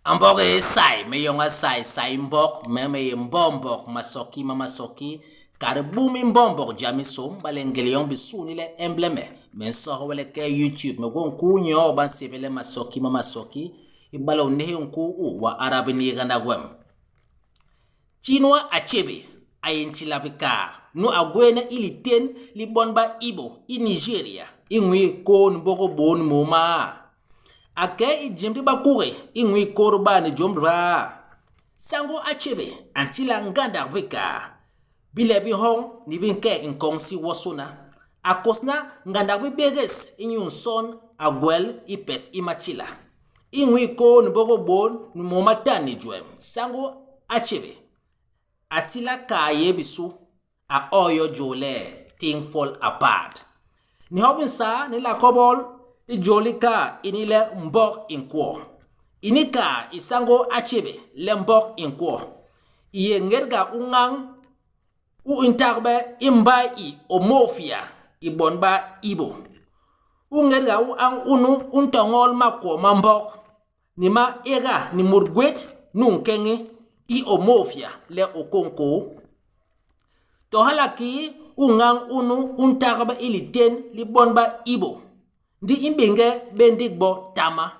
A mbok e sai me yong a sai sai mbok me me ye mbombok masoki ma masoki kare bum i mbombok jam i som bale ngele yong bisu ni le emble me me nsoho we le ke youtube me gwo nkuu nyoo ba nsébél le masoki ma masoki ibale u ntehe nkuu u wa ada biniigana gwem. Chinua Achebe a yé ntila bikaat nu a gwééne i litén li bon ba Igbo i Nigeria i nwii kôn mbôgôl bôô ni môô maa. A kee i jimb li bakuge i nwii kôdba ni jôm li Sango Achebe a ntila ngandak bikaat bi le bi hoñ ni bi nke i nkoñ si wosôna. A kôsna ngandak bibégés inyu nson a gwel i pes i matila. I nwii kôô ni bôgôl bôô ni môô matan ni juem, Sango Achebe a tila kaa yé bisu, a ôô yo jôl le Thing Fall Apart. Ni hop nsaa ni la kobol i jôl li kaa ini le Mbok i nkwo. Ini kaa i Sango Achebe le Mbok i nkwo i yé ngédga u ñañ u ntagbe i mbai i Omofia i bon ba Ibo. U ngédga u añ unu u ntoñol makwo ma mbok ni ma éga ni mut gwét nu nkeñi i Omofia le Okonkwo. To hala kii u ñañ unu u ntagbe i litén li bon ba Ibo, ndi i mbéñge bé ndik bo tama.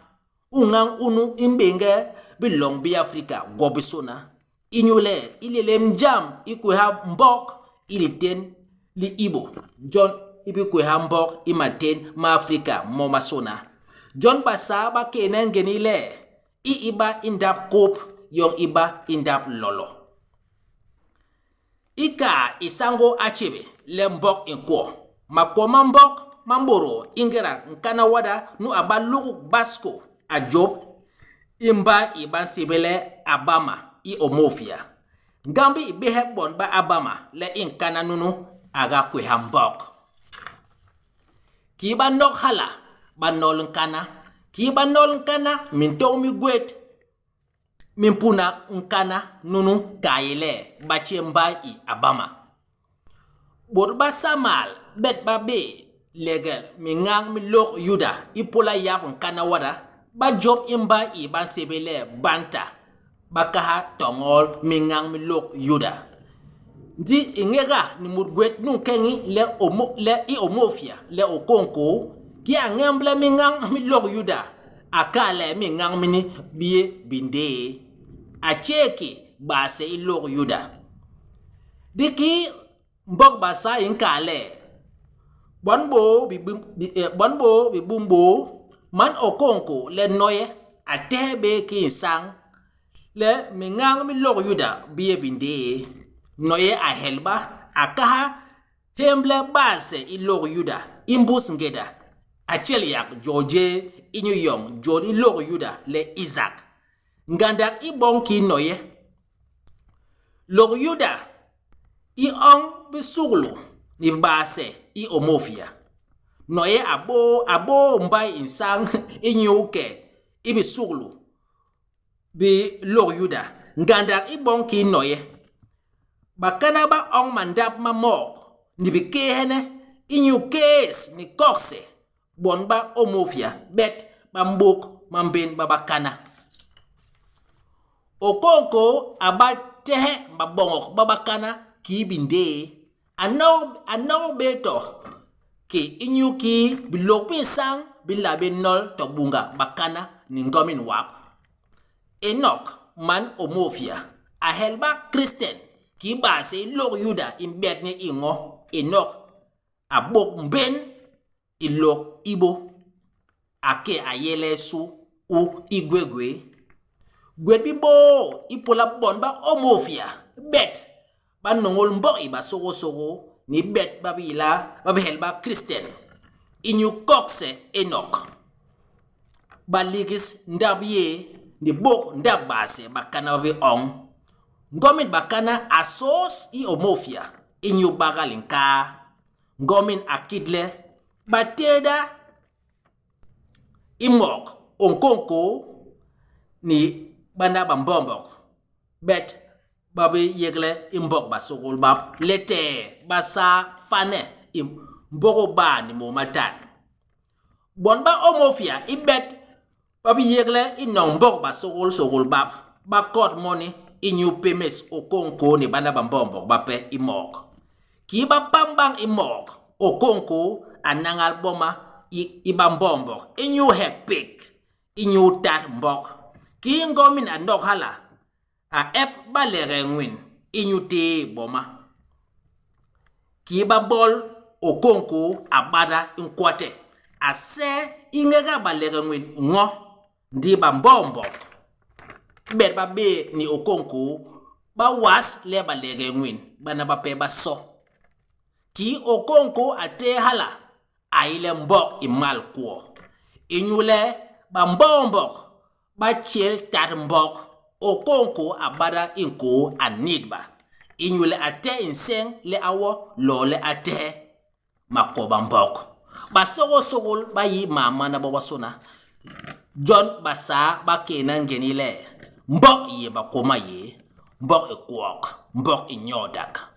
U ñañ unu i mbéñge biloñ bi Afrika gwobisôna. Inyule i nlélém jam i kwéha mbok i litén li Ibo, jon i bi kwéha mbok i matén ma Afrika momasôna. Jon Basaa ba kééne ngéni le, i i ba i ndap kôp, yon i ba i ndap lolo. I kaa i Sangô Achebe le mbok i nkwo, makwo ma mbok ma mbôdôl i ngéda nkana wada nu a ba luguk baskô a jôp i mbai i ba nsébél le Abama i Omofia. Ngambi i béhe bon ba Abama le i nkana nunu a ga kwéha mbok. Kii ba nok hala, ba nol nkana. Kii ba nol nkana, mintôñ mi gwét mi mpuna nkana nunu kayéle ba tjé mbai i Abama. Bôt ba samal bet ba bé legel miñañ mi Lôk Yuda ipôla yap nkana wada, ba jôp i mbai i ba nsébél le Banta, ba kahal toñol miñañ mi Lôk Yuda. Ndi i ngéda ni mut gwét nunkeñi le le i Omofia le Okonkwo, ki a ñemble miñañ mi Lôk Yuda, A kal le, Miñañ mini bi yé bindéé. A tjé ki base i Lôk Yuda. Ndi kii Mbok Basaa i nkal le, Bon bôô bon bôô bibumbôô, man Okonkwo le Noye a tehe bé kii nsañ le miñañ mi Lôk Yuda bi yé bindéé. Noye a helba, a kaha Hémle base i Lôk Yuda i mbus ngéda, a tjél yak jôl jé inyu yoñ jôl li Lôk Yuda le Isak. Ngandak i boñ ki noye. Lôk Yuda i oñ bisuklu ni base i Omofia. Noye a bôô a bôô mbai i nsañ inyu ke i bisuklu bi Lôk Yuda, ngandak i boñ ki noye. Bakana ba oñ mandap ma mok ni bikééhene inyu kéés ni kogse bon ba Omofia bet ba mbôk mambén ma bakana. Okonkwo a ba tehe maboñok ma bakana kii bindéé, a nok bé to ki inyuki bilôk bi nsañ bi nla bé nol to buñga bakana ni ngomin wap. Énok, man Omofia, a helba kristen kii base i Lôk Yuda i mbet nye i ño. Énok a bôk mbén i Lôk Ibo, a ke a yélés su u i gwé gwé. Gwét bi bôô ipôla bon ba Omofia, bet ba nôñôl mbok i basôgôsôgô ni bet ba bi yila ba bi helba kristen inyu kogse Énok. Ba ligis ndap yé ni bôk ndap base bakana ba bi oñ. Ngomin bakana a sôs i Omofia inyu bagal nkaa. Ngomin a kit le ba tééda i mok Okonkwo ni bana bambombok bet ba bi yégle i mbok basôgôl bap letee ba saa fane i mbôgôl baa ni môô matan. Bon ba Omofia i bet. Ba bi yégle i noñ mbok basôgôlsôgôl bap, ba kot moni inyu pémés Okonkwo ni bana bambombok bape i mok. Kii ba pam bañ i mok, Okonkwo a nañal boma i bambombok inyu hek pék inyu tat mbok. Kii ngomin a nok hala, a ep balegel nwin inyu téé boma. Kii ba bol, Okonkwo a bada i nkwate, a see i ngéda balegel nwin ño, ndi ba mbombok. Bet ba bé ni Okonkwo ba was le balegel nwin bana bape ba so. Kii Okonkwo a tehe hala, a yi le mbok i mal kwo. Inyule ba mbombok Ba tjél tat mbok, Okonkwo a bada i nkôô a nidba, inyule a tehe nseñ le a wo loole a tehe makôba mbok. Basôgôlsôgôl ba yi mam mana bobasôna, jon Basaa ba kena ngén i le, Mbok i yé bakôma yé, mbok i kwok, mbok i nyodak.